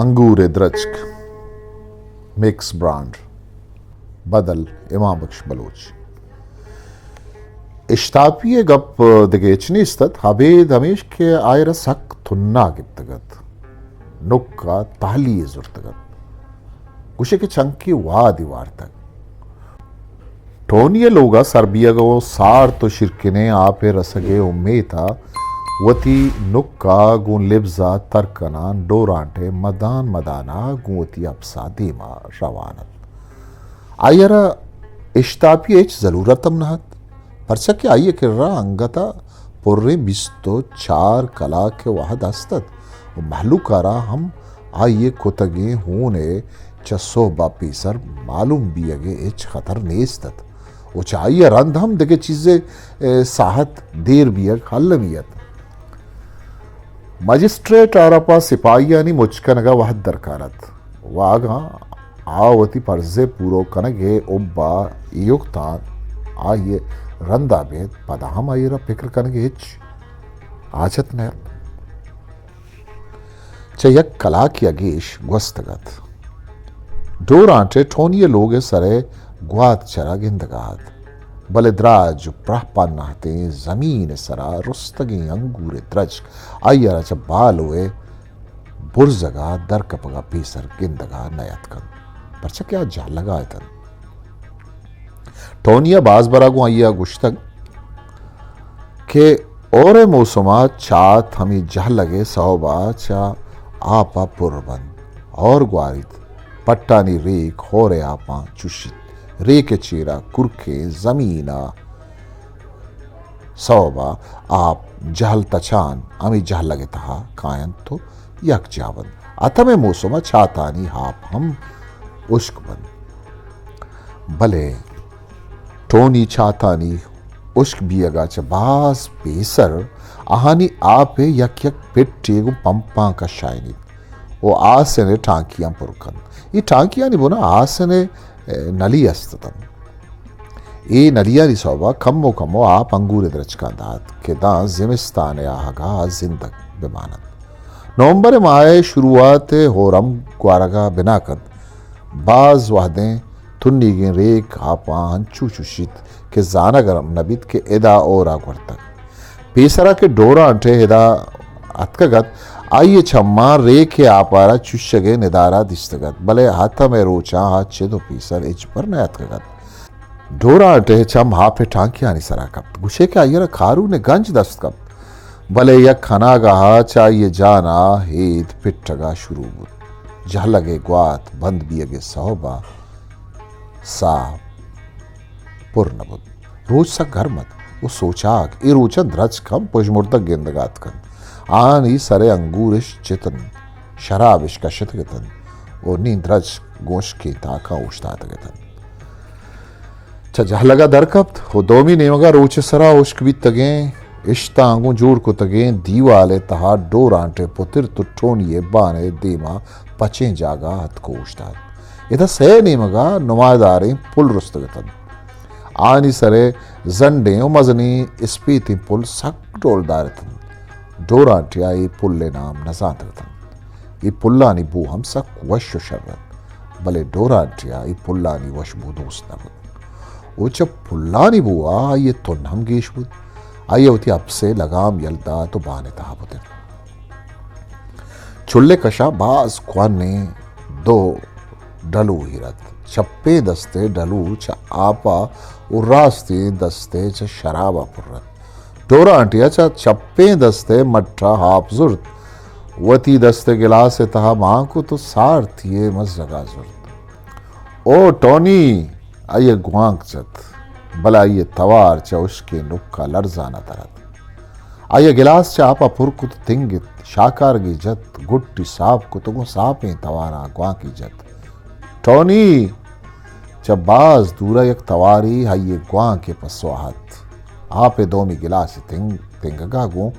انگور ءِ درچک، مکس برانڈ، بدل امام بخش بلوچ۔ اشتاپی ءِ گپ دگہ ہچ نیست ات، ابید ہمیش کہ آئرا سک تنا گپتگ ات، نک ءَ تہلی یے زرتگ ات، گوشے کہ چنکے وادی وارتگ۔ ٹونی ءِ لوگ ءَ سر بیگ ءُ سارت ءُ شیرکنیں آپ ءِ رسگ ءِ امیت ءَ وتی نک ءَ گوں لبز ءَ تر کنان ڈورانٹ ءِ مدان مدان ءَ گوں وتی اپس ءَ دیم ءَ روان ات۔ آئی ءَ را اشتاپی ءِ ہچ ضلورت ہم نہ ات، پرچا کہ آئی ءِ کرا انگت ءَ پریں بیست ءُ چار کلاک ءِ وہد است ات ءُ مہلوک ءَ را ہم آئی ءِ کتگیں ہون ءِ چہ سہب ءَ پیسر معلوم بیگ ءِ ہچ خطر نیست ات ءُ چہ آئی ءَ رند ہم دگہ چیزے، اے، ساہت دیر بیگ المی ات۔ مجسٹریٹ ءَ را پہ سپاہیانی مچ کنگ ءَ وہد درکار ات ءُ اگاں آ وتی پرز ءِ پورو کنگ ءِ حب ءَ ایوک تاں آئی ءِ رند ءَ بیت، پدا ہم آئی ءَ را پکر کنگ ءِ ہچ حاجت نہ ات۔ چہ یک کلاکے ءَ گیش گوستگ ات۔ ڈورانٹ ءِ ٹونی ءِ لوگ ءِ سر ءِ گوات چر ءَ گندگ ءَ ات، بلے دراج ءُ پرہ پناہتیں زمین ءِ سر ءَ رستگیں انگور ءِ درچک آئی ءَ را چہ بالو ءِ برزگ ءَ درکپگ ءَ پیسر گندگ ءَ نیاتک انت، پرچا کہ آ جہلگ ءَ ات انت۔ ٹونی ءَ باز برا گوں آئی ءَ گوشتگ کہ ہور ءِ موسم ءَ چات ہمے جہلگ ءِ سوب ءَ چہ آپ ءَ پر بنت، ہور گواریت، پٹانی ریک ہور ءِ آپاں چوشیت، ریک ءِ چیرا کرکیں زمین ءِ سوب ءَ آپ جہل تچان ہمے جہلگ ءِ تہا کاینت ءُ یکجاہ بنت۔ اتم ءِ موسم ءَ چاتانی آپ ہم ہشک بنت، بلے ٹونی چاتانی ہشک بیگ ءَ چہ باز پیسر آہانی آپ ءِ یک یک پٹے گوں پمپاں کشائینیت ءُ آسن ءِ ٹانکیاں پر کنت۔ اے ٹانکیانی بن ءَ آسن ءِ، اے، نلی است اتنت۔ اے نلیانی سوب ءَ کمو کمو آپ انگور ءِ درچکاں دات کہ داں زمستان ءِ آہگ ءَ زندگ بہ بانت۔ نومبر ءِ ماہ ءِ شروعات ءَ ہور ہم گوارگ ءَ بنا کنت۔ باز وہدیں تنیگیں ریک آپاں انچو چوشیت کہ زانگ ہم نہ بیت کہ ادا ہور ءَ گورتگ۔ پیسرا کہ ڈورانٹ ءَ ادا اتکگ ات، آئی ءِ چماں ریک ءِ آپ ءَ را چوشگ ءِ ندارہ دیستگ ات، بلے ہتم ءِ روچاں آ چد ءُ پیسر ہچبر نیاتکگ ات۔ ڈورانٹ ءِ چم آپ ءِ ٹانکیانی سرا کپت۔ گوشے کہ آئی ءَ را کارون ءِ گنج دست کپت، بلے یک اناگاہ ءَ چہ آئی ءِ جان ءَ ہید پٹگ ءَ شروع بوت۔ جہلگ ءِ گوات بند بیگ ءِ سوب ءَ ساہ پر نہ بوت۔ روچ سک گرم ات ءُ سوچاک۔ اے روچاں درچک ہم پژمردگ گندگ ءَ اتک انت۔ آہانی سر ءَ انگور اش چت انت، شراب اش کشتگ اتنت ءُ نی درچک گوں ہشکیں تاکاں اوشتاتگ اتنت۔ چہ جہلگ ءَ در کپت ءُ دومی نیمگ ءَ روچ ءِ سرا ہشک بیتگیں اشتاں گوں جوڑ کتگیں دیوال ءِ تہا ڈورانٹ ءِ پترت ءُ ٹونی ءِ بان ءِ دیما پچیں جاگہ ءَ اتک ءُ اوشتات۔ ادا سئے نیمگ ءَ نماداریں پل رستگ اتنت۔ آہانی سر ءَ زنڈیں ءُ مزنیں اسپیتیں پل سک ڈولدار اتنت۔ ڈورانٹیا اے پل ءِ نام نہ زانتگ اتنت۔ اے پلانی بو ہم سک وش ءُ شر ات، بلے ڈورانٹیا اے پلانی وشبو دوست نہ بوت۔ ءُ چہ پلانی بو ءَ آئی ءِ تن ہم گیش بوت۔ آئی ءَ وتی اپس ءِ لگام یل دات ءُ بان ءِ تہا پترت۔ چل ءِ کش ءَ باز کوہنیں دو ڈلو ایر ات۔ چپیں دست ءِ ڈلو چہ آپ ءَ ءُ راستیں دست ءِ چہ شراب ءَ پر ات۔ ڈورانٹیا چہ چپیں دست ءِ مٹ ءَ آپ زرت، وتی دست ءِ گلاس ءِ تہا مان کت ءُ سارتی ءِ مزگ ءَ زرت۔ او ٹونی! آئی ءَ گوانک جت، بلے آئی ءِ توار چہ ہشکیں نک ءَ لرزان ءَ تر ات۔ آئی ءَ گلاس چہ آپ ءَ پر کت، تنگت، شاکارگے جت، گٹی ساپ کت ءُ گوں ساپیں توار ءَ گوانکے جت۔ ٹونی! چہ باز دور ءَ یک توارے آئی ءِ گوانک ءِ پسو ءَ اَت۔ آپ ءِ دومی گلاس ءِ تنگ-، تنگگ ءَ گوں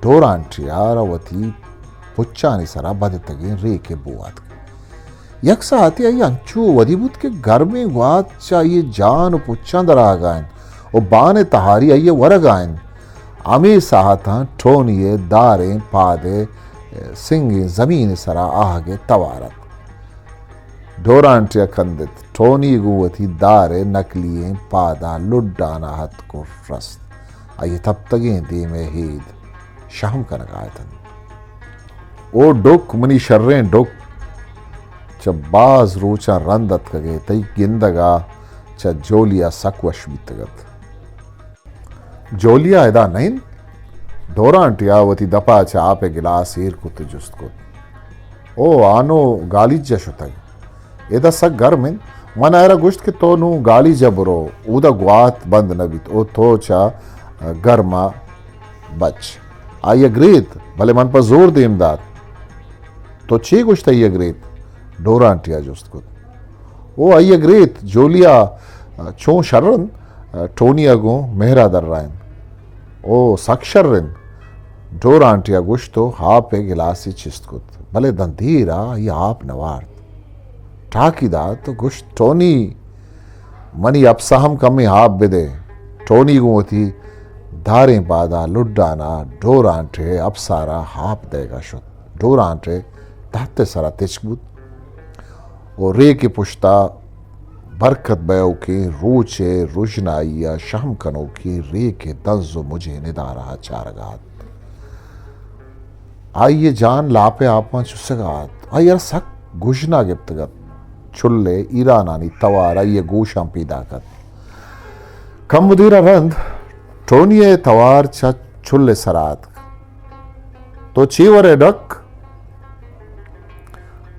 ڈورانٹیا را وتی پچانی سرا بدتگیں ریک ءِ بو اتک۔ یک ساعتے آئی انچو ودی بوت کہ گرمیں گوات چہ آئی ءِ جان ءُ پچاں درآہگ ءَ اِنت ءُ بان ءِ تہاری آئی ءِ ورگ ءَ اِنت۔ ہمے ساعتاں ٹونی ءِ داریں پاد ءِ سنگیں زمین ءِ سرا آہگ ءِ توار ات۔ ڈورانٹے ءَ کندت۔ ٹونی گوں وتی دار ءِ نکلی ئیں پاداں لڈان ءَ اتک ءُ رست۔ آئی ءِ تپتگیں دیم ءِ ہید شہم کنگ ءَ اتنت۔ او ڈک، منی شریں ڈک، چہ باز روچاں رند اتکگ ئے، تئی گندگ ءَ چہ جولیا سک وش بیتگ ات۔ جولیا ادا نہ انت؟ ڈورانٹے ءَ وتی دپ ءَ چہ آپ ءِ گلاس ایر کت ءُ جست کت۔ او آنو گالیج ءَ شتگ۔ ادا سک گرم انت۔ من آئرا گوشت کہ تو نوں گالیج ءَ برو، اودا گوات بند نہ بیت، او تو چہ گرم ءَ بچ۔ آئی ءَ گریت، بلے من پہ زور دیم دات۔ تو چے گوشت آئی ءَ گریت؟ ڈورانٹے ءَ جست کت۔ او آئی ءَ گریت، جولیا چون شر انت؟ ٹونی ءَ گوں مہر ءَ درائینت۔ او سک شر انت، ڈورانٹے ءَ گوشت ءُ آپ ءِ گلاسے چست کت، بلے داں دیر ءَ آئی ءَ آپ نہ وارت۔ ٹاکی دات ءُ گوشت، ٹونی، منی اپس ءَ ہم کمے آپ بدے۔ ٹونی گوں وتی داریں پاد ءَ لڈان ءَ ڈورانٹے ءِ اپس ءَ را آپ دئیگ ءَ شت۔ ڈورانٹے تحت ءِ سرا تچک بوت ءُ ریک ءِ پشت ءَ برکت بئیوکیں روچ ءِ رژنائی ءَ شہم کنوکیں ریک ءِ دنز ءُ مج ءِ ندارہ ءَ چارگ ءَ ات۔ آئی ءِ جان لاپ ءِ آپاں چسگ ءَ ات۔ آئی ءَ را سک گژن ءَ گپتگ ات۔ چل ءِ ایرانانی توار آئی ءِ گوشاں پیداک ات۔ کمو دیر ءَ رند ٹونی ءِ توار چہ چل ءِ سرا اتک۔ تو چے ورئے ڈک؟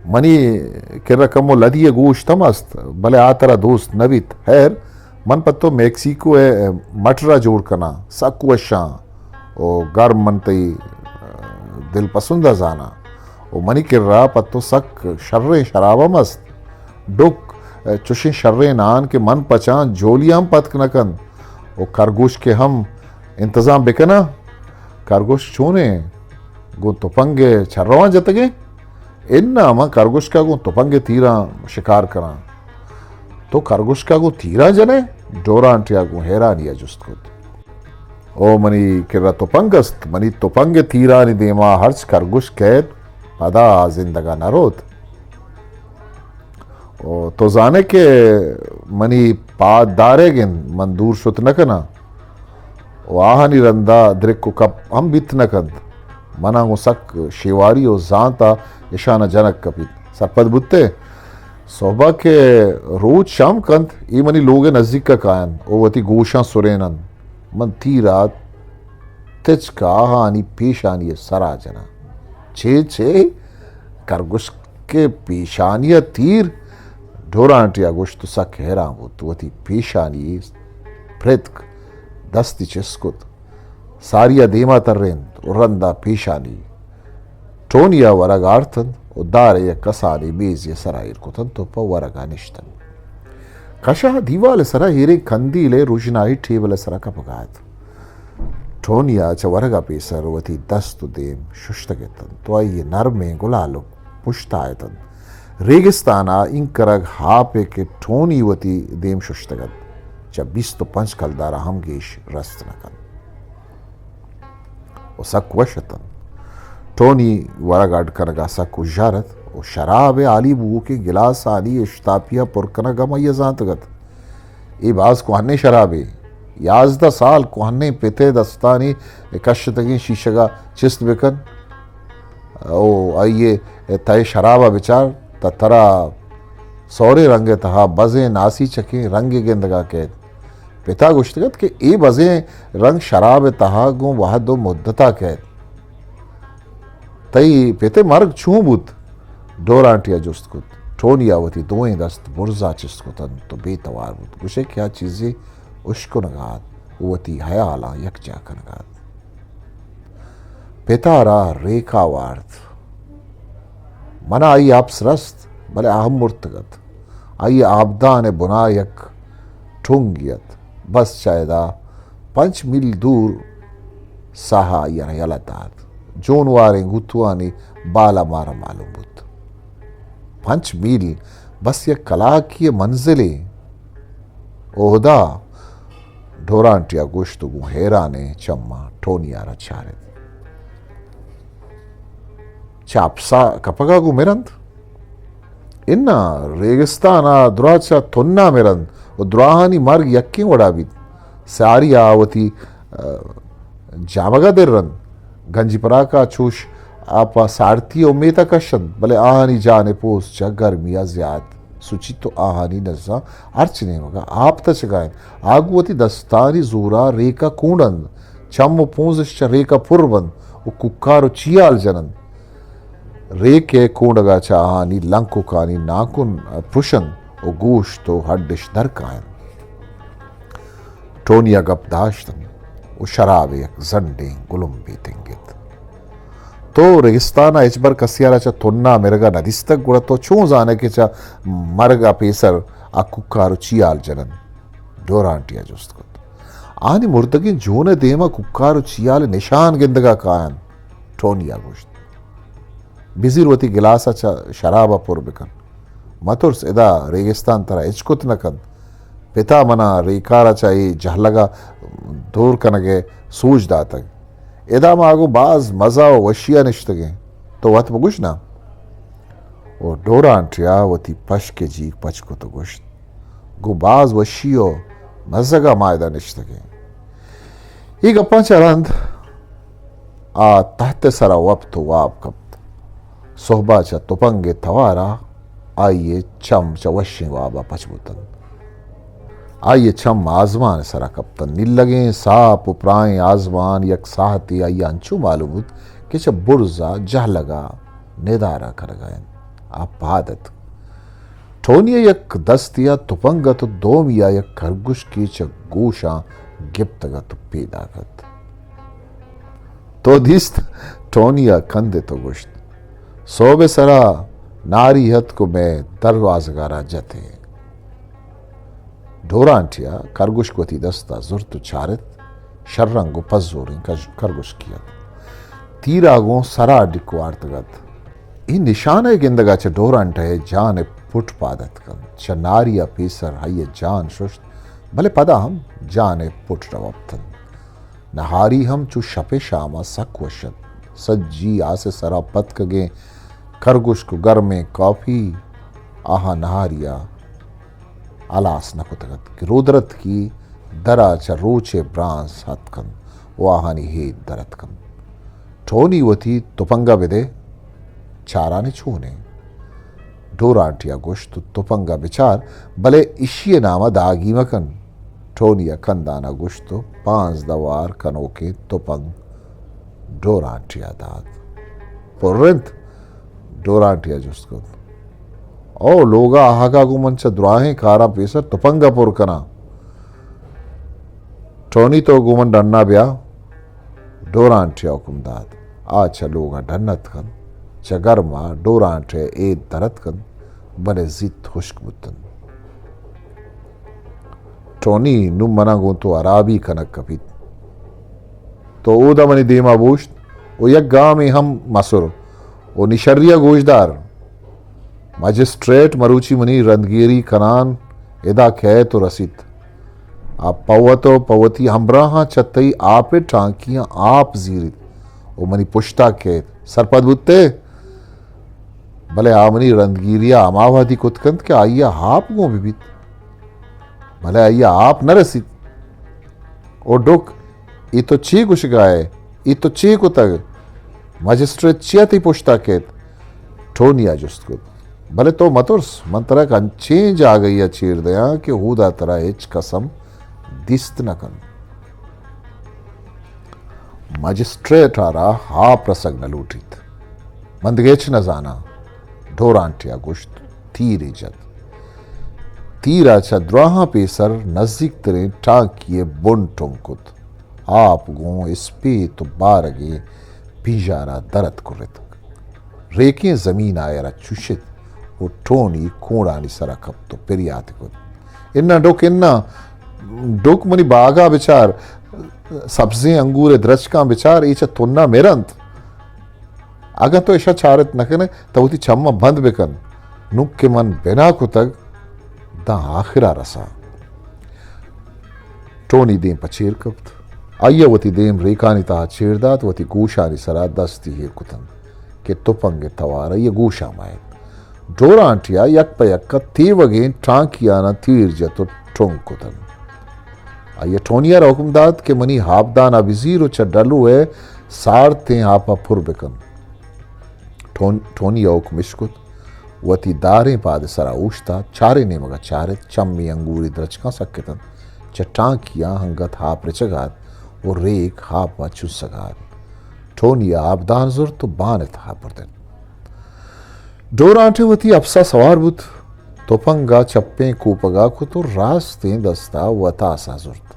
منی کرا کمو لدی ءِ گوشت ہم است، بلے آ ترا دوست نہ بیت۔ ہیر، من پہ تو میکسیکو ءِ مٹر ءَ جوڑ کناں، سک وشاں۔ او گرم من تئی دل پسند ءَ زاناں۔ او منی کرا پہ تو سک شریں شراب ہم است۔ ڈک، چشیں شریں نان کہ من پچاں، جولی ہم پتک نہ کنت۔ او کرگوشک ءِ ہم انتظام بکناں۔ کرگوشک چونیں؟ گوں تپنگ ءِ چرواں جتگیں؟ اناں، من کرگوشک ءَ گوں تپنگ ءِ تیراں شکار کناں۔ تو کرگوشک ءَ گوں تیراں جنئے؟ ڈورانٹے ءَ گوں حیرانی ءَ جست کت۔ او منی کرا تپنگ است، منی تپنگ ءِ تیرانی دیما ہرچ کرگوشک کئیت، پدا آ زندگ ءَ نہ روت۔ او تو زانئے کہ منی پاد دارگ انت، من دور شت نہ کناں۔ او آہانی رندا درک ءُ کپ ہم بیت نہ کنت۔ منا گوں سک شیواری ءُ زانت ءَ اشانا جنگ کپیت۔ سرپد بوت ئے؟ سہب ءَ کہ روچ شام کنت، اے منی لوگ ءِ نزیک ءَ کاینت ءُ وتی گوشاں سریننت۔ من تیر ءَ تچک ءَ آہانی پیشانی ءِ سرا جناں۔ چے، چے؟ کرگوشک ءِ پیشانی ءَ تیر؟ ڈورانٹے ءَ گوشت ءُ سک حیران بوت۔ وتی پیشانی پرتک، دستی چست کت، ساری ءَ دیما ترینت ءُ رندا پیشانی ٹونی ءَ ورگ آرتنت ءُ دار ءِ یک کسانیں میزے ءِ سرا ایر کتنت ءُ پہ ورگ ءَ نشتنت۔ کش ءَ دیوال ءِ سرا ایریں کندیلے رژنائی ٹیبل ءِ سرا کپگ ءَ ات۔ ٹونی ءَ چہ ورگ ءَ پیسر وتی دست ءُ دیم ششتگ اتنت ءُ آئی ءِ نرمیں گلالپ پشت ءَ اتنت۔ ریگستان ءَ اینکرگ ہاپے کہ ٹونی وتی دیم ششتگ ات، چہ بیست ءُ پنچ کلدار ءَ ہم گیش رست نہ کنت۔ ءُ سک وش اتنت۔ ٹونی ورگ اڈ کنگ ءَ سک ہژار ات ءُ شراب ءِ ہالی بوؤکیں گلاسانی اشتاپی ءَ پر کنگ ہم آئی ءَ زانتگ ات۔ اے باز کوہنیں شرابے، یازدہ سال کوہنیں پت ءِ دستانی کشتگیں شیشگ ءَ چست بکن ءُ آئی ءِ تہ ءِ شراب ءَ بچار، تہ ترا سوریں رنگ ءِ تہا بزیں ناسی چکیں رنگے گندگ ءَ کئیت۔ پت ءَ گوشتگ ات کہ اے بزیں رنگ شراب ءِ تہا گوں وہد ءُ مدت ءَ کئیت۔ تئی پت ءِ مرگ چون بوت؟ ڈورانٹے ءَ جست کت۔ ٹونی ءَ وتی دوئیں دست برز ءَ چست کتنت ءُ بے توار بوت۔ گوشئے کہ آ چیزے اشکنگ ءَ ات ءُ وتی ہیالاں یکجاہ کنگ ءَ ات۔ پت ءَ را ریکا وارت۔ من ءَ آئی ءِ اپس رست، بلے آ ہم مرتگ ات۔ آئی ءِ آبدان ءِ بنا یک ٹونگے ات۔ بس چہ ادا پنچ میل دور ساہ ءَ آئی ءَ را یلہ دات۔ جونواریں گوتوانی بال ءَ مارا معلوم بوت۔ پنچ میل بس یک کلاکے ءِ منزلے۔ اوہدا! ڈورانٹے ءَ گوشت ءُ گوں حیرانیں چماں ٹونی ءَ را چارت۔ چہ اپسا کپگا گوں مرنت؟ انا، ریگستان ء درا چہ تنا مرنت و دراہانی مرگ یکیں وڑا بیت۔ ساری آ وتی، ء، جامگا در رنت۔ گنجی پراکا چوش آ پہ سارتی ء امیتا کشنت، بلے آہانی جان ء پوست چہ گرمی ء زیات سچیت و آہانی نزاں ہرچ نیمگا آپ تچگا انت۔ آ گوں وتی دستانی زورا ریکا کونڈنت، چم و پونزش چہ ریکا پر بنت و کوکار و چیال جننت۔ ریک ء کونڈگ ء چہ آہانی لنککانی ناکن پرشنت و گوشت و ہڈش در کاینت۔ ٹونی ء گپ داشت انت و شراب ء یک زنڈیں گلمبے تنگت۔ تو ریگستان ء ہچبر کسے ء را چہ تنا مرگ ء نہ دیستگ، گڑا تو چون زانئے کہ چہ مرگ ء پیسر آ کوکار و چیال جننت؟ ڈورانٹی ء جست کت۔ آنی مردگیں جون ء دیم ء کوکار و چیال ء نشان گندگ ء کاینت، ٹونی ء گوشت۔ بزیر وتی گلاس ء چہ شراب ء پر بکن۔ مترس، ادا ریگستان ترا ہچ کت نہ کنت۔ پتا منا ریکار ء چہ اے جہلگ ء دور کنگ ء سوج داتگ۔ ادا ما گوں باز مزہ و وشی ء نشتگیں۔ تو وت بگوش نا۔ و ڈورانٹیا وتی پشک ء جیگ پچ کت و گوشت، گوں باز وشی و مزگ ء ما ادا نشتگیں۔ اے گپاں چہ رند آ تحت ء سرا وپت و واب کپت۔ سہبا چہ تپنگ ء توارا آئی ء چم چہ وشیں وابا پچ بوتنت۔ آئی ء چم آزمان ء سرا کپتنت۔ نیلگیں ساپ و پراہیں آزمان یک ساہتے آئی ء انچو معلوم بوت کہ چہ برزا جہلگا ندارہ کنگا انت۔ آ پاد اتک۔ ٹونی ء یک دستی ء تپنگ ات و دومی ء یک کرگشکے چہ گوشاں گپتگ ات و پیداک ات۔ تو دیست؟ ٹونی ء کندت و گوشت، سہب ء سرا ناری اتک و مئے دروازگ ء را جت ئے۔ ڈورانٹی ء کرگشک وتی دست ء زرت و چارت، شررنگ و پزوریں کژ-، کرگشکے ات۔ تیر ء گوں سرا ڈک وارتگ ات۔ اے نشان ء گندگ ء چہ ڈورانٹہ ء جان ء پٹ پاد اتک انت۔ چہ ناری ء پیسر آئی ء جان ششت، بلے پدا ہم جان ء پٹ روپت انت۔ نہاری ہم چو شپ ء شام ء سک وش ات۔ سجی آس ء سرا پتکگیں کرگشک و گرمیں کافی آہاں نہاری ء ہلاس نہ کتگ ات کہ رودرتکی در ء چہ روچ ء برانز اتک انت و آہانی ہید در اتک انت۔ ٹونی وتی تپنگ ء بدے، چاران ئے چون انت؟ ڈورانٹی ء گوشت، تو تپنگ ء بچار، بلے اشی ء نام ء داگی مکن۔ ٹونی ء کندان ء گوشت و پانزدہ وار کنوکیں تپنگ ڈورانٹی ء دات۔ پر انت؟ ڈورانٹی ء جست کت۔ او لوگ ء آہگ ء گوں من چہ دراہیں کاراں پیسر تپنگ ء پر کناں۔ ٹونی، تو گوں من ڈن ء بیا۔ ڈورانٹی ء حکم دات۔ آ چہ لوگ ء ڈن اتک انت۔ چہ گرم ء ڈورانٹی ء اید در اتک انت، بلے زیت ہشک بوت انت۔ ٹونی، نوں منا گوں تو ہرابی کنگ کپیت۔ تو اودا منی دیما بوشت و یک گامے ہم مسر و نی شری ء گوشدار۔ مجسٹریٹ مروچی منی رندگیری کنان ادا کئیت و رسیت۔ آ پہ وت و پہ وتی ہمبراہاں چہ تئی آپ ء ٹانکیاں آپ زیریت و منی پشتا کئیت۔ سرپد بوت ئے؟ بلے آ منی رندگیری ء ہما وہدی کت کنت کہ آئی ء آپ گون بہ بیت، بلے آئی ء آپ نہ رسیت۔ او ڈک، اے تو چے گوشگا ئے؟ اے تو چے کتگ؟ مجسٹریٹ چیا تئی پشتا کیت؟ ٹونی ء جست کت۔ بلے تو مترس، من ترا یک انچیں جاگہے ء چیر دیاں کہ اودا ترا ہچ کس ہم دیست نہ کنت۔ مجسٹریٹ ء را آپ رسگ نہ لوٹیت۔ من دگہ ہچ نہ زاناں، ڈورانٹی ء گوشت، تیرے جت۔ تیر ء چہ دراہاں پیسر نزیک تریں ٹانکی ء بن ٹنگ کت۔ آپ گوں اسپیت و بارگے پنجارا در اتک و رتک۔ ریکیں زمین آئرا چوشت و ٹونی کونڈانی سرا کپت و پریات کت، اناں ڈک، اناں ڈک، منی باگا بچار، سبزیں انگور درچکاں بچار، اے چہ تنا مرنت۔ اگاں تو اشا چارت نہ کنے، تو وتی چماں بند بکن۔ نوں کہ من بنا کتگ، داں آخرا رساں۔ ٹونی دیم پہ چیر کپت۔ آئی ء وتی دیم ریکانی تہا چیر دات، وتی گوشانی سرا دستی ایر کتنت۔ کہ تپنگ ءِ توار آئی ءِ گوشاں ماہت۔ ڈورانٹیا یک پہ یک ءَ تیوگیں ٹانکیاناں تیر جت و ٹنگ کتنت۔ آئی ءَ ٹونیا را حکم دات کہ منی آپدان ءَ بزیر و چہ ڈلو ءِ سارتیں آپ ءَ پر بکن۔ ٹون-، ٹونی ءَ حکم اش کت۔ وتی داریں پاد ءِ سرا اوشتات، چاریں نیمگ ءَ چارت، چمی انگوری درچکاں سک اتنت۔ چہ ٹانکیاں انگت آپ رچگ ءَ ات و ریک آپ ءَ چوسگ ءَ ات۔ ٹونی ءَ آپدان زرت و بان ءِ تہا بردنت۔ ڈورانٹ وتی اپس ءَ سوار بوت، تپنگ ءَ چپیں کوپگ ءَ کت و راستیں دست ءَ وتاس ءَ زرت۔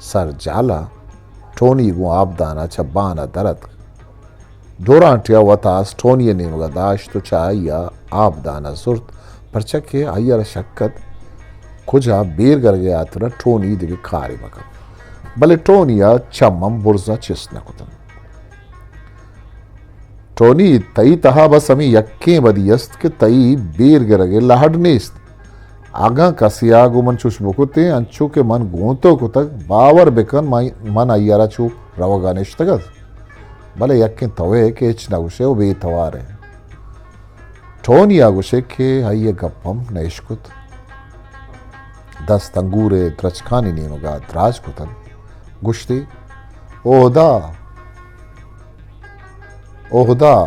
سر جہل ءَ ٹونی گوں آپدان ءَ چہ بان ءَ در اتک۔ ڈورانٹیا وتاس ٹونی ءِ نیمگ ءَ داشت و چہ آئی ءَ آپدان ءَ زرت، پرچا کہ آئی ءَ را شک ات کجا بیر گرگ ءِ ہاترا ٹونی دگہ کارے مہ کنت۔ بلے ٹونی ءَ چم ہم برز ءَ چست نہ کتنت۔ ٹونی، تئی تہا بس ہمے یکیں بدی است کہ تئی بیر گرگ ءِ لہڈ نیست۔ اگاں کسے ءَ گوں من چوش بکتیں، انچو کہ من گوں تو کتگ، باور بکن، من، من آئی ءَ را چو روگ ءَ نشتگ ات۔ بلے یکیں توئے کہ ہچ نہ گوشئے و بے توار ئے۔ ٹونی ءَ گوشئے کہ آئی ءَ گپ ہم نہ اشکت۔ دست انگور ءِ درچکانی نیمگ ءَ دراج کتنت۔ گوشتی، او ہدا! او ہدا!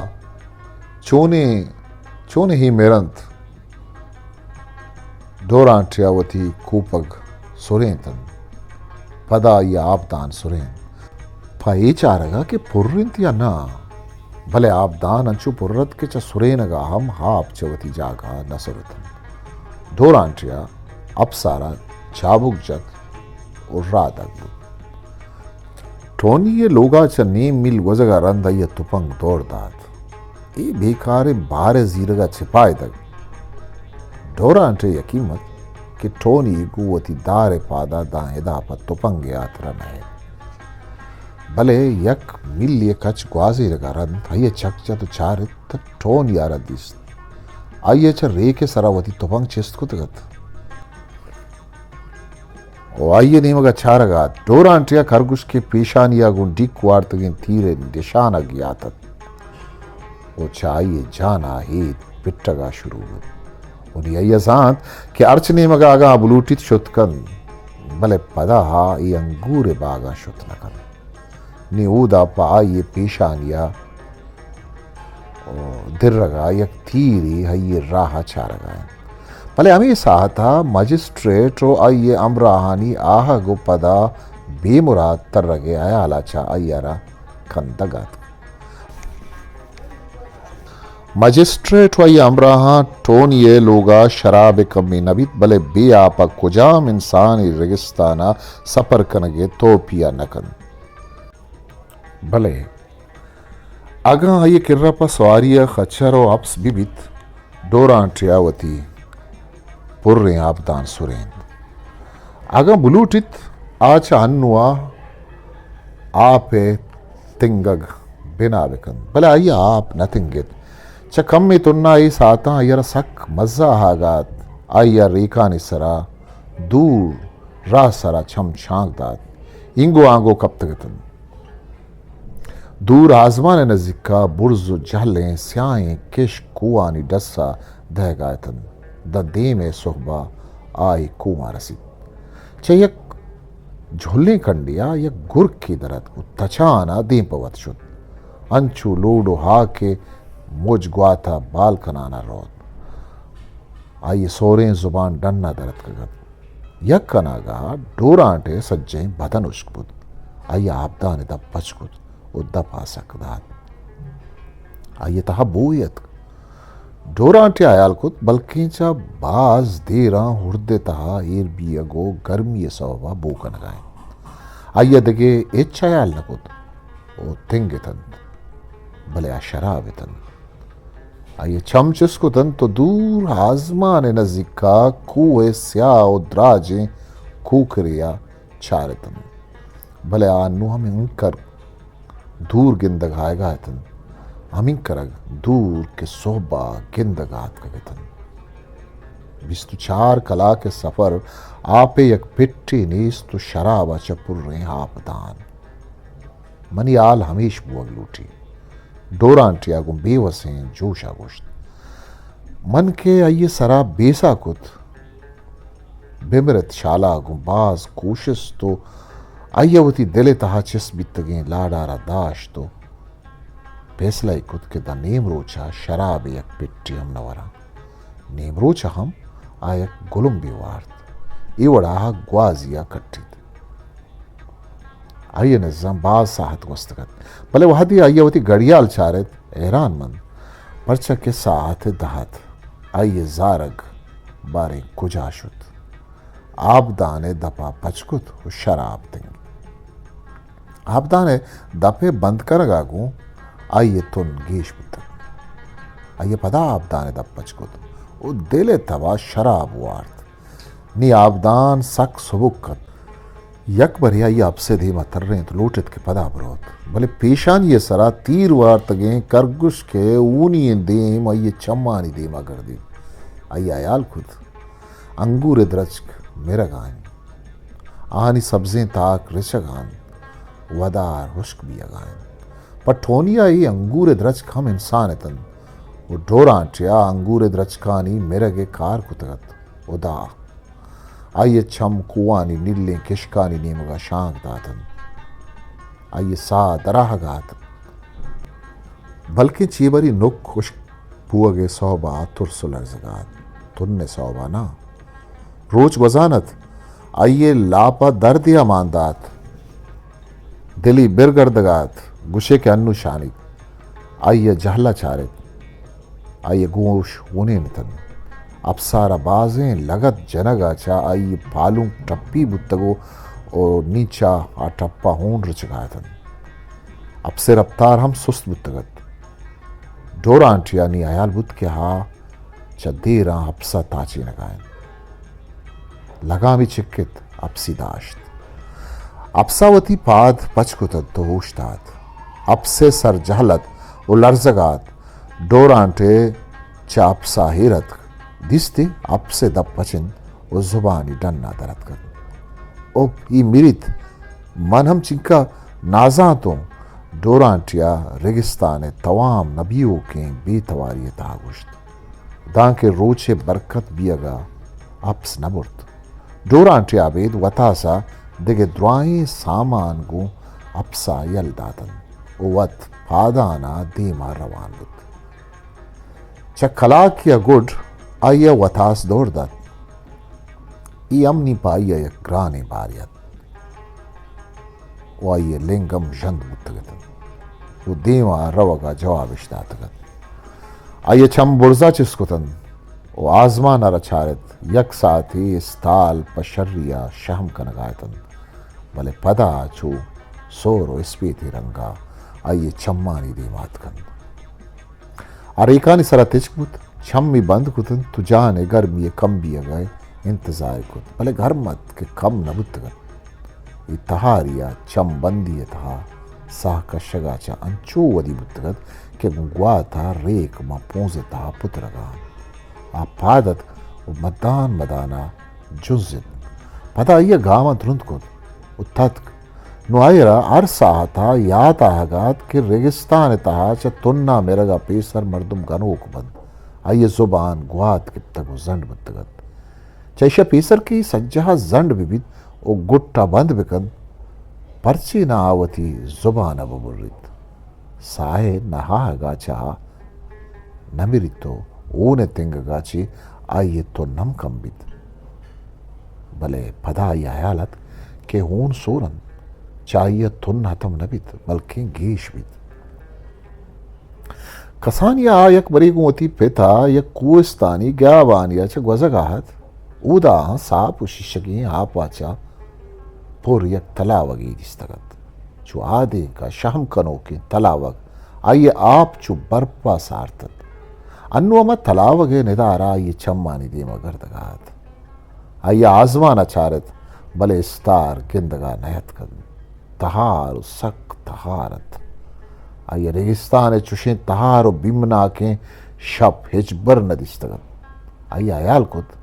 چونیں، چونیں ہی مرنت! ڈورانٹیا وتی کوپگ سرینتنت۔ پدا آئی ءَ آپدان سرینت۔ پہ اے چارگ ءَ کہ پر انت یا نہ، بلے آپدان انچو پر ات کہ چہ سرینگ ءَ ہم آپ چہ وتی جاگہ ءَ نہ سرتنت۔ ڈورانٹیا اپس ءَ را چابک جت و راہ دگ بوت۔ ٹونی ءِ لوگ ءَ چہ نیم میل گوزگ ءَ رند آئی ءَ تپنگ دور دات۔ اے بیکاریں بار ءِ زیرگ ءَ چہ پائدگ؟ ڈورانٹ ءَ یقین ات کہ ٹونی گوں وتی دار ءِ پاد ءَ داں ادا پہ تپنگ ءِ ہاترا نہ ات۔ بلے یک میلے ءِ کچ گوازینگ ءَ رند آئی ءَ چک جت و چارت تہ ٹونی ءَ را دیست۔ آئی ءَ چہ ریک ءِ سرا وتی تپنگ چست کتگ ات و آئی ءِ نیمگ ءَ چارگ ءَ ات۔ ڈورانٹیا کرگوشک ءِ پیشانی ءَ گوں ڈیک وارتگیں تیر ءِ نشانگ یات ات و چہ آئی ءِ جان ءَ ہید پٹگ ءَ شروع بوت۔ و نی آئی ءَ زانت کہ ہرچ نیمگ ءَ اگاں بلوٹیت شت کنت، بلے پدا آ اے انگور ءِ باگاں شت نہ کنت۔ نی اودا پہ آئی ءِ پیشانی ءَ درگ ءَ یک تیرے آئی ءِ راہ ءَ چارگ ءَ انت۔ بلے ہمے ساعت ءَ مجسٹریٹ و آئی ءِ ہمراہانی آہگ و پدا بے مراد ترگ ءِ ہیال ءَ چہ آئی ءَ را کندگ ءَ اتک۔ مجسٹریٹ و آئی ءِ ہمراہاں ٹونی ءِ لوگ ءَ شراب ءِ کمی نہ بیت، بلے بے آپ ءَ کجام انسانے رگستان ءَ سپر کنگ ءِ توپی ءَ نہ کنت۔ بلے اگاں آئی ءِ کرا پہ سواری ءَ خچر و اپس بہ بیت، ڈورانٹیا وتی پریں آپدان سرینت۔ اگاں بلوٹیت، آ چہ انو ءَ آپ ءِ تنگگ بنا بہ کنت، بلے آئی ءَ آپ نہ تنگت۔ چہ کمے تنا اے ساعتاں آئی ءَ را سک مزہ آہگ ءَ ات۔ آئی ءَ ریکانی سرا دور راہ سرا چم شانک دات۔ اینگو آنگو کپتگ اتنت۔ دور آزمان ءِ نزیک ءَ برز و جہلیں سیاہیں کشک کوہانی ڈس ءَ دئیگ ءَ اتنت، داں دیم ءِ سہب ءَ آ اے کوہاں رسیت۔ چہ یک جھلیں کنڈے ءَ یک گرکے در اتک و تچان ءَ دیم پہ وت شت، انچو لوڈ و ہاک ءِ مج گوات ءَ بال کنان ءَ روت۔ آئی ءِ سوریں زبان ڈن ءَ در اتکگ ات۔ یک اناگہ ءَ ڈورانٹ ءِ سجہیں بدن ہشک بوت۔ آئی ءَ آپدان ءِ دپ پچ کت و دپ ءَ سک دات۔ آئی ءِ تہا بوئے اتک۔ ڈورانٹ ءَ ہیال کت، بلکیں چہ باز دیراں ہرد ءِ تہا ایر بیگ و گرمی ءِ سوب ءَ بو کنگ ءَ انت۔ آئی ءَ دگہ ہچ ہیال نہ کت و تنگ اتنت، بلے آ شراب اتنت۔ آئی ءَ چم چست کتنت و دور آزمان ءِ نزیک ءَ کوہ ءِ سیاہ و دراجیں کوکرے ءَ چارتنت۔ بلے آ انو ہم انکر دور گندگ ءَ آیگ ءَ اتنت، ہمینکرگ دور کہ سہب ءَ گندگ ءَ اتکگ اتنت۔ بیست و چار کلاک ءِ سفر، آپ ءِ یک پٹے نیست و شراب ءَ چہ پریں آپدان۔ منی ہال ہمیش بوگ لوٹی۔ ڈورانٹیا گوں بے وسیں جوشا گوشت۔ من کہ آئی ءِ سرا بیسا کت، بمرت شالا گوں باز کوشست و آئی ءَ وتی دل ءِ تہا چست بیتگیں لاڈارا داشت و پیسلہ ئے کت کہ داں نیم روچا شراب ءِ یک پٹے ہم نہ وراں۔ نیم روچا ہم آ یک گلمبے وارت، اے وڑا آ گوازیا کٹیت۔ آئی ءِ نزاں باز ساہت گوستگ ات، بلے وہدے آئی ءَ وتی گڑیال چارت، حیران منت، پرچا کہ ساہت ءِ دہ ات۔ آئی ءِ زارگ باریں کجا شت؟ آبدان ءِ دپا پچ کت و شراب تنگی۔ آبدان ءِ دپ ءِ بند کنگا گوں آئی ءِ تن گیش بوتگ۔ آئی ءَ پدا آبدان ءِ دپ پچ کت و دل ءِ تبا شراب وارت۔ نی آبدان سک سبک ات۔ یک برے آئی ءَ اپس ءِ دیما ترینت، لوٹت کہ پدا بروت، بلے پیشانی ءِ سرا تیر وارتگیں کرگشک ءِ ہونی ئیں دیم آئی ءِ چمانی دیما گردیت۔ آئی ءَ ہیال کت، انگور ءِ درچک مرگا انت، آہانی سبزیں تاک رچگا انت، ودار ہشک بیئگا انت۔ پہ ٹونیا اے انگور ءِ درچک ہم انسان اتنت و ڈورانٹیا انگور ءِ درچکانی مرگ ءِ کار کتگ ات۔ ہدا! آئی ءِ چم کوہانی نیلیں کشکانی نیمگا شانک داتنت۔ آئی ءِ ساہ دراہگا اتنت۔ بلکیں چیبری نک ہشک بوہگ ءِ سوبا ترس و لرزگا ات، تن ءِ سوبا نہ۔ روچ گوزان ات، آئی ءِ لاپا دردے ءَ مان دات۔ دلی برگردگا ات، گوشے کہ انوں شانیت۔ آئی ءَ جہلا چارت۔ آئی ءِ گوش ہونین اتنت۔ اپسارا بازیں لگت جنگا چہ آئی ءِ پالونک ٹپی بوتگ و، و نی چہ آ ٹپا ہون رچگا اتنت۔ اپس ءِ رپتار ہم سست بوتگ ات۔ ڈورانٹیا نی ہیال بوت کہ آ چہ دیراں اپسا تاچینگا انت۔ لگامی چکت، اپسی داشت۔ اپسا وتی پاد پچ کتنت و اوشتات۔ اپس ءِ سر جہل ات و لرزگا ات۔ ڈورانٹ ءَ چہ اپسا ایر اتک، دیستی اپس ءِ دپ پچ انت و زبانی ڈنا در اتکگ۔ اپ، ای میریت، من ہم چنکا نازانتوں۔ ڈورانٹیا رگستان ءِ توام نبیوکیں بے تواری ءِ تہا گوشت۔ دانکہ روچ ءِ برکت بیئگا اپس نہ برت۔ ڈورانٹیا ابید وتاسا دگہ درائیں سامان گوں اپسا یل داتنت و وت پادانا دیما روان بوت۔ چہ کلاکے ءَ گڈ آئی ءَ وتاس دور دات۔ اے ہم نی پہ آئی ءَ یک گرانیں بارے ات و آئی ءِ لنگ ہم ژند بوتگ اتنت و دیما روگ ءَ جواب اش داتگ ات۔ آئی ءَ چم برزا چست کتنت و آزمان ءَ را چارت۔ یک ساعتے استال پہ شری ءَ شہم کنگا اتنت، بلے پدا چو سور و اسپیتیں رنگا آئی ءِ چمانی دیما اتکنت۔ آ ریکانی سرا تچک بوت، چمی بند کتنت و جان ءِ گرمی ءِ کم بیئگ ءِ انتظار کت، بلے گرم ات کہ کم نہ بوتگ ات۔ اے تہاری ءَ چم بندی ءِ تہا ساہ کشگ ءَ چہ انچو ودی بوتگ ات کہ گوں گوات ءَ ریک ماں پونز ءِ تہا پترگ ءَ انت۔ آ پاد اتک و مدان مدان ءَ جنز ات۔ پدا آئی ءَ گاماں ترند کت و تتک۔ نوں آئی ءَ را ہر ساہت ءَ یات آہگ ءَ ات کہ رگستان ءِ تہا چہ تنا مرگ ءَ پیسر مردم گنوک بنت۔ آئی ءِ زبان گوات گپتگ و زنڈ بوتگ ات۔ چہ ایشی ءَ پیسر کہ اے سجہ ءَ زنڈ بہ بیت و گٹ ءَ بند بہ کنت، پرچے نہ آ وتی زبان ءَ بہ بریت؟ ساہ ءِ نہ آہگ ءَ چہ آ نہ مریت و ہون ءِ تنگگ ءَ چہ آئی ءِ تن ہم کم بیت۔ بلے پدا آئی ءَ ہیال ات کہ ہون سور انت، چہ آئی ءَ تن ہتم نہ بیت، بلکیں گیش بیت۔ کسانی ءَ آ یک برے گوں وتی پت ءَ یک کوہستانی گیابانی ءَ چہ گوزگ ءَ ات۔ اودا آہاں ساپ و شیشگیں آپ ءَ چہ پر یک تلاوگے دیستگ ات۔ چو آدینک ءَ شہم کنوکیں تلاوگ، آئی ءِ آپ چو برپ ءَ سارت ات۔ انوں ہما تلاوگ ءِ ندارہ آئی ءِ چمانی دیم ءَ گردگ ءَ ات۔ آئی ءَ آزمان ءَ چارت، بلے استار گندگ ءَ نہ اتکگ۔ تہار و سک تہار ات۔ آئی ءَ ریگستان ءِ چشیں تہار و بیمناکیں شپ ہچبر نہ دیستگ ات۔ آئی ءَ ہیال کت،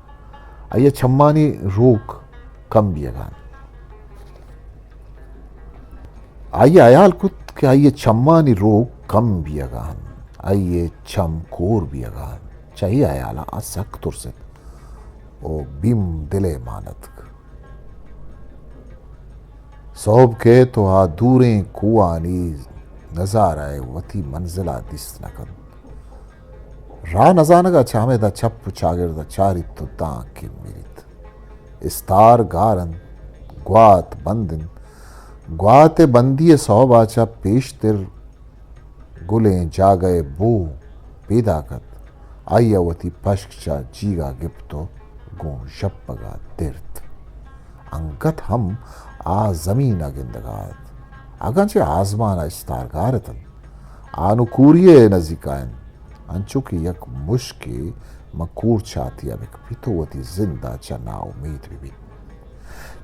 آئی ءِ چمانی روک کم بیگ ءَ انت۔ آئی ءَ ہیال کت کہ آئی ءِ چمانی روک کم بیئگا انت، آئی ءِ چم کور بیئگا انت۔ چہ اے ہیالا آ سک ترست و بیم دلے مان اتک۔ سہب کیت و آ دوریں کوہانی نظارہ ءَ وتی منزلا دیست نہ کنت۔ راہ نزانگا چہ ہمدا چپ و چاگردا چاریت و دانکے مریت۔ استار گار انت، گوات بند انت۔ گوات ءِ بندی ءِ سہبا چہ پیشتر گلیں جاگہ ءِ بو پیداک ات۔ آئی ءَ وتی پشک چہ جیگا گپت و گوں ژپگا درت۔ انگت ہم آ زمین ءَ گندگا ات، اگاں چہ آزمان ءَ استارگار اتنت۔ آ نوں کوری ءِ نزیکا انت، انچو کہ یک مشکے ماں کور چاتی ءَ بکپیت و وتی زند ءَ چہ ناامید ببیت۔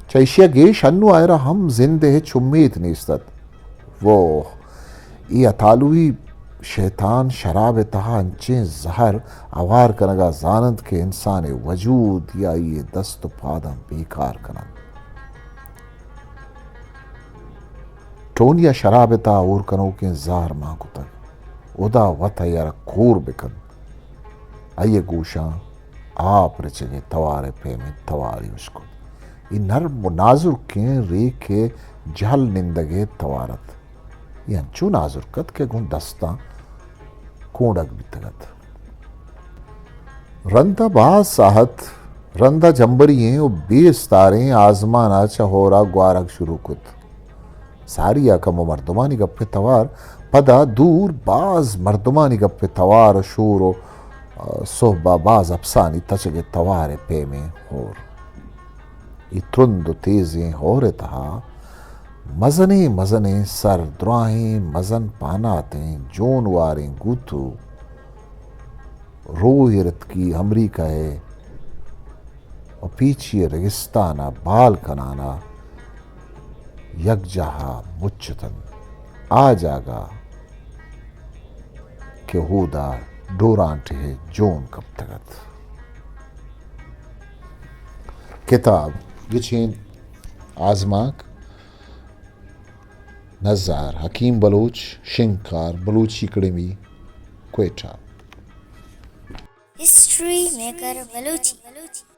چہ ایشی ءَ گیش انوں آئرا ہم زند ءِ ہچ امیت نیست ات۔ ووہ! اے اتالوئی شیطان شراب ءِ تہا انچیں زہر اوار کنگا زاننت کہ انسان ءِ وجود یا آئی ءِ دست و پاداں بیکار کننت۔ ٹونی ءَ شراب ءِ تہا ہور کنوکیں زہر مان کتگ۔ ہدا وت آئی ءَ را کور بکنت۔ آئی ءِ گوشاں آپ رچگ ءِ توار ءِ پیمیں توارے اشکت۔ اے نرم و نازرکیں ریک ءِ جہل نندگ ءِ توار ات۔ اے انچو نازرک ات کہ گوں دستاں کونڈگ بیتگ ات۔ رندا باز ساہت، رندا جمبری ایں و بے استاریں آزمان ءَ چہ ہورا گوارگ شروع کت۔ ساری ءَ کمو مردمانی گپ ءِ توار، پدا دور باز مردمانی گپ ءِ توار و شور و، آ، سہب ءَ باز اپسانی تچگ ءِ توار ءِ پیمیں ہور۔ اے ترند و تیزیں ہور ءِ تہا مزنیں مزنیں سر، دراہیں مزن پاناتیں جون واریں گوتو، روہ ءِ رتکی امریکہ ءِ و پیچی ءِ رگستان ءَ بال کنان ءَ یکجاہ ءَ مچ اتنت۔ آ جاگہ کہ ہودا ڈورانٹ ءِ جون کپتگ ات۔ کتاب گچین آزمانک، نزار حکیم بلوچ، شنگکار Balochi academy, Quetta. History maker Balochi.